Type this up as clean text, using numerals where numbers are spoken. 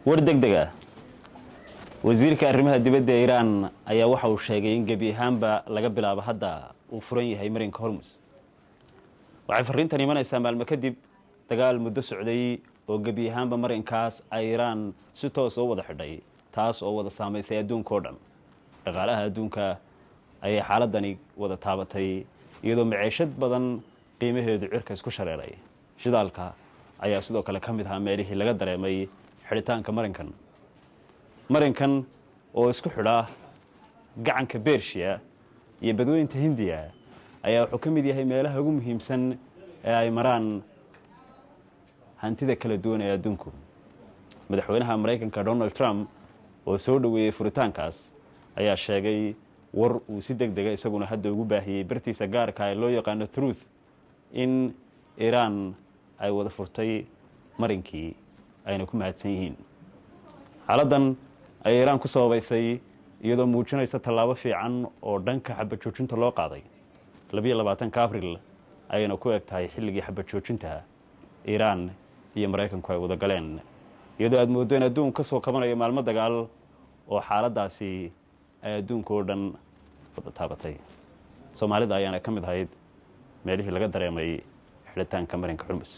War deg deg ah: wasiirka arrimaha dibadda ee Iiraan ayaa waxa uu sheegay in gebi ahaanba laga bilaabo hadda uu furan yahay marinka Hormus. Waxay farriintan imanaysaa maalmo kadib dagaal muddo socday oo gebi ahaanba marinkaas ay Iiraan si toosa u wada xidhay, taas oo wada saamaysay adduunka oo dhan. Dhaqaalaha adduunka ayay xaaladani wada taabatay, iyadoo maceeshad badan qiimaheedu cirka isku shareeray. Shidaalka ayaa sidoo kale ka mid ahaa meelihii laga dareemay xidhitaanka marinkan. Marinkan oo isku xidha gacanka Bershiya iyo Badweynta Hindiya ayaa wuxuu ka mid yahay meelaha ugu muhiimsan ee ay maraan hantida kala duwan ee adduunku. Madaxweynaha Maraykanka Donald Trump oo soo dhoweeyey furitaankaas ayaa sheegay war uu si deg dega isaguna hadda ugu baahiyey bartiisa gaarka ee loo yaqaano Truth in Iiraan ay wada furtay marinkii, ayna ku mahadsan yihiin. Xaaladdan ayay Iiraan ku sababaysay iyadoo muujinaysa tallaabo fiican oo dhanka xabad joojinta loo qaaday. 22-ka Abril ayayna ku eg tahay xilligii xabad joojinta Iiraan iyo Maraykanku ay wada galeen, iyadoo aad mooddo in adduun ka soo kabanayo maalmo dagaal oo xaaladdaasi ay adduunka oo dhan wada taabatay. Soomaalida ayaana ka mid ahayd meelihii laga dareemay xidhitaanka marinka Xurmus.